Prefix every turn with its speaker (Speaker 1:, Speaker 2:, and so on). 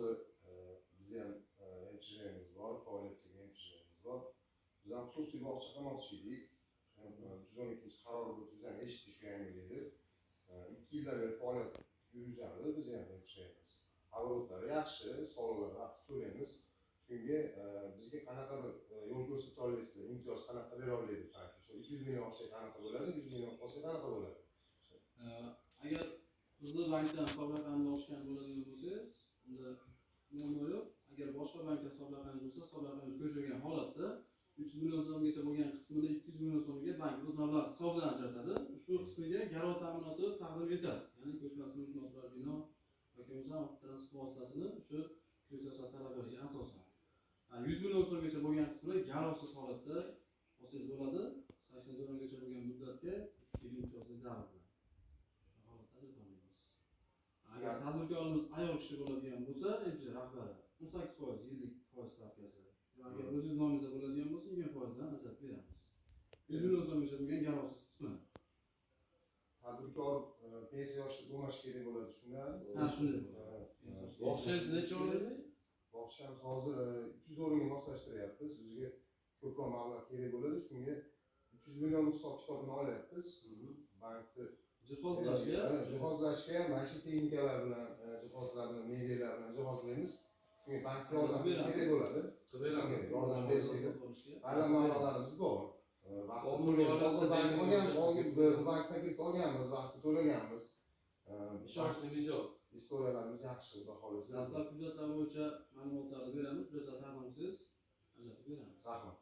Speaker 1: Hozir bizni ham МЧЖ miz bor, faoliyatdagi МЧЖ miz bor. Biz ham xususiy bog'cha qilmoqchi edik. 312-qaror bo'yicha biz ham eshitdik shu yangilikni. 2 yildan beri faoliyat yurgizamiz biz ham МЧЖ miz. Оборот lari yaxshi, soliqlarni vaqtida to'laymiz. Shunga bizga qanaqadir yo'l ko'rsata olasizlar, imtiyoz qanaqa bera oladi bank? Misol, 200 million olsak qanaqa bo'ladi, 100 million olsak qanaqa bo'ladi?
Speaker 2: Agar bizni bankdan hisob raqamini ochgan bo'ladigan bo'lsangiz, unda muammo yo'q. Agar boshqa bankda hisob raqamingiz bo'lsa, hisob raqamingiz ko'chirilgan holatda 300 million so'mgacha bo'lgan qismini 200 million so'mga bank o'z mablag'i hisobidan ajratadi. Ushbu qismiga garov ta'minoti taqdim etasiz. Ya'ni ko'chmas mulk, noturar bino yoki bo'lmasa transport vositasini shu kredit siyosati talablariga asosan. 100 million so'mgacha bo'lgan qismini garovsiz holatda olsangiz bo'ladi. 84 oygacha bo'lgan muddatga 2 yil imtiyozli davr bilan. Shu holatda ajrata olmaymiz. Agar tadbirkorimiz ayol kishi bo'ladigan bo'lsa, МЧЖ rahbari, 18% yillik foiz stavkasi. Yo agar o'zingiz nomingizda bo'ladigan bo'lsa, 20% dan ajratib beramiz. 100 million so'mgacha bo'lgan garovsiz qismini.
Speaker 1: Tadbirkor pensiya yoshida bo'lmashi kerak bo'ladi shunda.
Speaker 2: Ha, shunday.
Speaker 3: Bog'changiz necha o'rinli?
Speaker 1: Bog'chamiz hozir 300 o'ringa moslashtiryapmiz. Bizga ko'proq mablag' kerak bo'ladi. Shunga 300 million hisob kitobini olyapmiz. Bankni
Speaker 2: Jihozlashga.
Speaker 1: Jihozlashga, mana shu texnikalar bilan, jihozlar bilan, mebellar bilan jihozlaymiz. Shunga bank yordami
Speaker 2: Beramiz.
Speaker 1: kerak bo'ladi.
Speaker 3: Qilib beramiz.
Speaker 1: Yordam bersangiz.
Speaker 2: Olishga.
Speaker 1: Ayrim mablag'larimiz bor. Vaqtida
Speaker 3: Oltin
Speaker 1: to'laymiz.
Speaker 3: dolasida
Speaker 1: Hozir bank
Speaker 3: bergan
Speaker 1: olgan,
Speaker 3: bo'lsa-
Speaker 1: bu bankdan kredit olganmiz, vaqtida to'laganmiz.
Speaker 3: Ishonchli mijoz.
Speaker 1: История larimiz yaxshi, xudo xohlasa.
Speaker 2: Dastlabki hujjatlar bo'yicha ma'lumotlarni beramiz. Hujjatlar taqdim qilsangiz, ajratib beramiz.
Speaker 1: Rahmat.